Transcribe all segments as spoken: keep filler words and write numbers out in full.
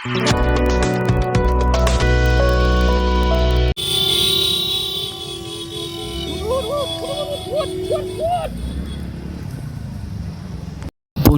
Bun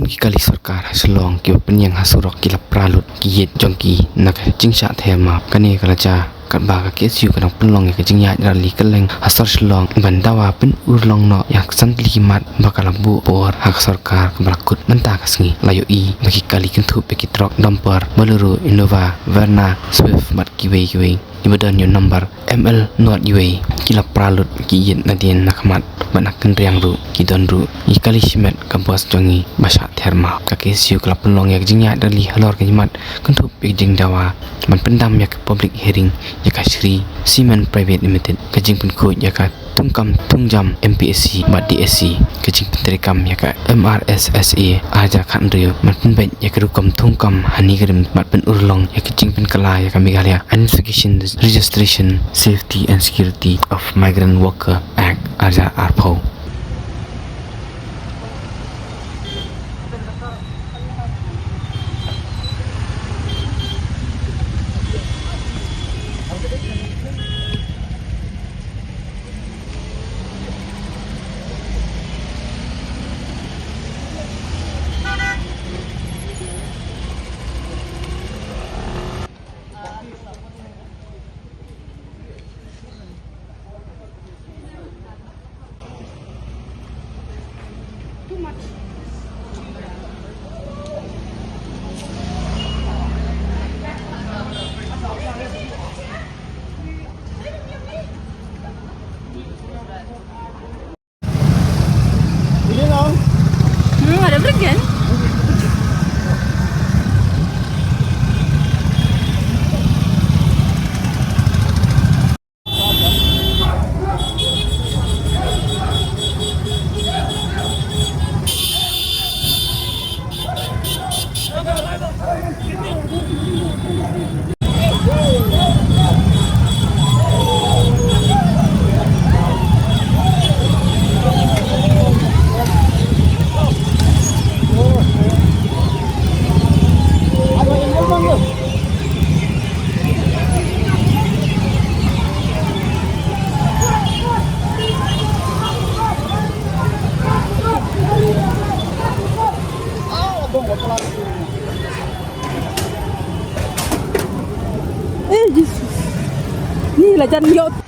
ki kali sorkar ha Shillong kiba pynïeng ha surok ki la pra lut ki ïit jong ki na ka jingshah ther map. Kane ka la jia katba ka K S U ka dang pynlong ïa ka jingïaid rally kylleng ha sor Shillong ban dawa pynurlong noh ïa ka san tylli ki mat ba ka la buh por ha ka sorkar kaba la kut. Mynta ka sngi la ïohi ba ki kali kynthup ïa ki trok dumper, Bolero, Innova, Verna, Swift bad kiwei kiwei kiba don ïa u number M L nod iwei ki la pra lut ki ïit nadien na ka mat bad na ka kynriang ruh. Ki don ruh ki kali shimet ka bos jong ngi ba shah ther map. Ka K S U ka la pynlong ïa ka jingïaid rally halor ka jingmat kynthup ïa ka jingdawa ban pyndam ïa ka public hearing ïa ka Shree Cement Private Limited, ka jingpynkhuid ïa ka thungkam thungjam M P S C bad D S C, ka jingpyntreikam ïa ka M R S S A ar hajar khathynriew ban pynbeit ïa ka rukom thungkam ha NEIGRIHMS bad pynurlong ïa ka jingpynkylla ïa ka Meghalaya Identification, Registration, Safety and Security of Migrant Worker Act ar hajar arphew. Hmm, ada bergen. Eh, Jesus. Ni la jan ïoh.